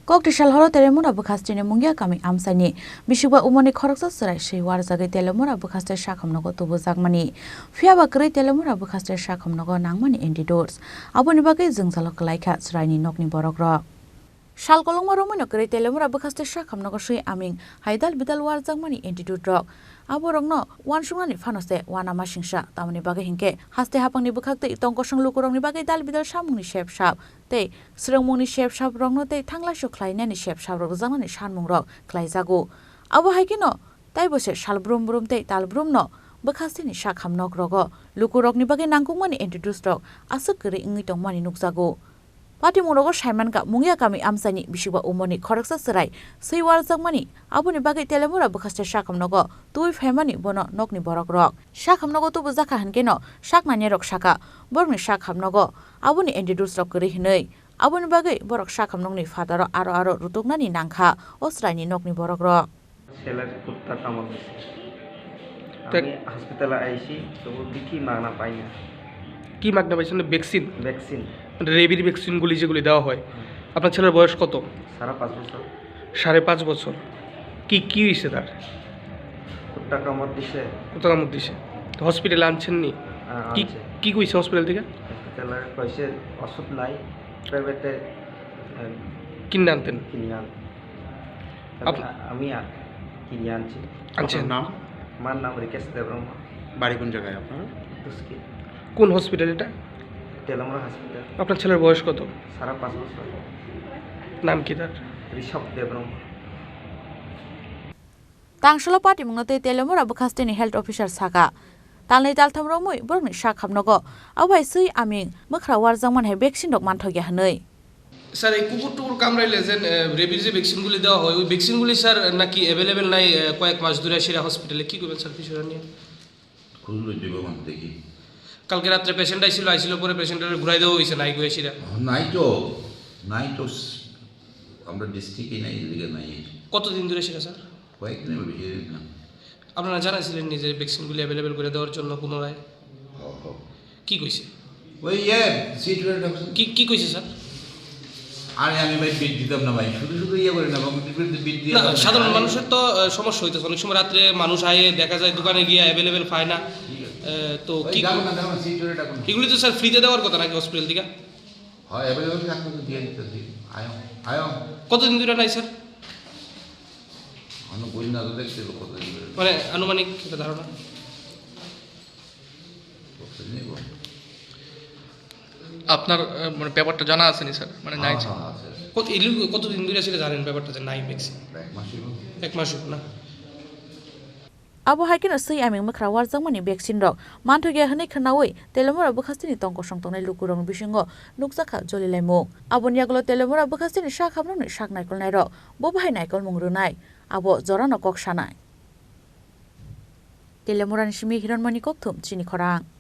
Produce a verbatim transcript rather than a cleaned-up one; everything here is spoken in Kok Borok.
Kokti sal horo Telemura bwkhasteni Mungia kami amchaini bisikba umorni khoroksa chwrai swi warjagwi Telemura bwkhaste sakham nogo tubujakmani. Phiyaba kwrwi Telemura bwkhaste sakham nogo nangmani antidotes. Aboni bagwi jwngjalo kwlaikha chwraini nokni borokrok. Sal kolokma romwino kwrwi Telemura bwkhaste sakham nogo swi aming hai dal bidal warjakmani antidote rok. Aborokno uansuknani phano se uanamasingsa, tamoni bagwi hinkhe haste haphangni bwkhaktwi tongkosong lukurokni bagwi dal bidal samungni sep sap tei swrwngmungni sep sap rokno tei thanglaisuk khlainani sep sap rok rwjaknani sanmung rok khlaijago. Abo hai kheno taibo se sal brum brum tei tal brumno bwkhasteni sakham nok rogo lukurokni bagwi nangkukmani antidote rok aswk kwrwi wngwi tongmani nukjago. Patimung rogo saimankha Mungia kami amchaini bisikba umorni khoroksa chwrai swi warjakmani, aboni bagwi Telemura bwkhaste sakham nogo twi phaimani bono nokni borok rok. Sakham nogo tubujakha hinkhe no saknani rok sakha borokni sakham nogo aboni antidote rok kwrwi hinwi. Aboni bagwi borok sakham nokni phataro aro aro rutuknani nangkha o chwraini nokni borok rok. ছেলের কুত্তা কামড় দিছে। তা- আমি হসপিটালে আইছি, তবু দেখি মাগনা পাই না। কি মাগনা পাইছেন? ভ্যাকসিন? ভ্যাকসিন। মানে রেবির ভ্যাকসিনগুলি যেগুলি দেওয়া হয়। হুম। আপনার ছেলের বয়স কত? সাড়ে পাঁচ বছর। সাড়ে পাঁচ বছর। কি, কি হয়েছে তার? কুত্তা কামড় দিছে। কুত্তা কামড় দিছে। তো হসপিটালে আনছেন নি? হ্যাঁ, কি, আনছে। কি কইছে হসপিটাল থেকে? হসপিটালে কইছে ওষুধ নাই, প্রাইভেটে, আহ, কিনে আনতেন? কিনে আন। আপ- আমি, আমি আ-, কিনে আনছি। আনছেন? আপনার নাম? আমার নাম রিকেশ দেববর্মা। বাড়ি কোন জায়গায় আপনার? দুসকি। কোন হসপিটাল এটা? তেলামুড়া হসপিটাল। আপনার ছেলের বয়স কত? সাড়ে পাঁচ বছর। নাম কি তার? ঋষভ Debbarma. Tangsolo patimungno tei Telemura bwkhasteni health officer saka, talnwi taltham romwi borokni sak hamnogo, abo hai swi aming mwkhra warjakmani hai vaccine rok manthokya hwnwi. Sir, এই কুকুর টুকুর কামড়াইলে যে, আহ, রেবির যে ভ্যাকসিনগুলি দেওয়া হয়, ওই ভ্যাকসিনগুলি, স্যার, নাকি অ্যাভেলেবেল নাই, আহ, কয়েক মাস ধরে আসিরা হসপিটালে? কি করবেন, স্যার, বিষয়টা নিয়ে? খুঁজলো যে বাগান দেখি। কালকে রাত্রে পেশেন্ট আইছিল, আইছিল পরে পেশেন্টের ঘুরাই দেওয়া হয়েছে, নাই গো আসিরা। নাই তো, নাই তো, আমরা ডিস্ট্রিক্টে নাই, এদিকে নাই। কতদিন ধরে আসিরা, স্যার? কয়েকদিন হলো, বেশি দিন না। আপনারা জানাইছিলেন নি যে ভ্যাকসিনগুলি অ্যাভেলেবল করে দেওয়ার জন্য পুনরায়? হ, হ। কি কইছে? ওই ইয়ে, সিট ওয়েট রাখছেন। কি, কি কইছে স্যার? আরে আমি ভাই বিট দিতাম না ভাই, শুধু শুধু ইয়ে করি না, বিট, বিট, বিট দিয়ে না, হবে না। সাধারণ আরে মানুষের তো, আহ, সমস্যা হইতেছে। অনেক সময় রাত্রে মানুষ আয়ে দেখা যায় দোকানে গিয়ে অ্যাভেলেবল পায় না। ঠিক আছে। আহ, তো ওই কি যাবো কই-, না, যাবো না, সিট ওয়েট রাখুন। এগুলি তো স্যার ফ্রিতে দেওয়ার কথা নাকি হসপিটাল থেকে? হয়, অ্যাভেলেবল থাকলে তো দিয়ে দিতে দিই। আয়ো, আয়ো। কতদিন ধরে নাই স্যার? অন্য বই না তো দেখতে হবে কতদিন ধরে। মানে আনুমানিক একটা ধারণা? কতদিন নেই বল। আপনার, আহ, মানে ব্যাপারটা জানা আছে নি স্যার? মানে নাই হ্যাঁ, স্যার। হ্যাঁ, আছে, আছে। কত, এই লোক কতদিন ধরে সেটা জানেন ব্যাপারটা যে নাই ভ্যাকসিন? এক মাস হইব। এক মাস হইব না? Abo hai kheno swi aming mwkhra warjakmani vaccine rok manthokya hwnwi khwnaui Telemura bwkhasteni tongkosong tongnai lukurokni bisingo nukjakha jolilaimung. Aboni yagulo Telemura bwkhasteni sak hamrokni sak naikolnairok bo bahai naikolmung rwnai, abo jorano kok sanai. Telemurani simi Hironmoni Kokthum, chini khorang.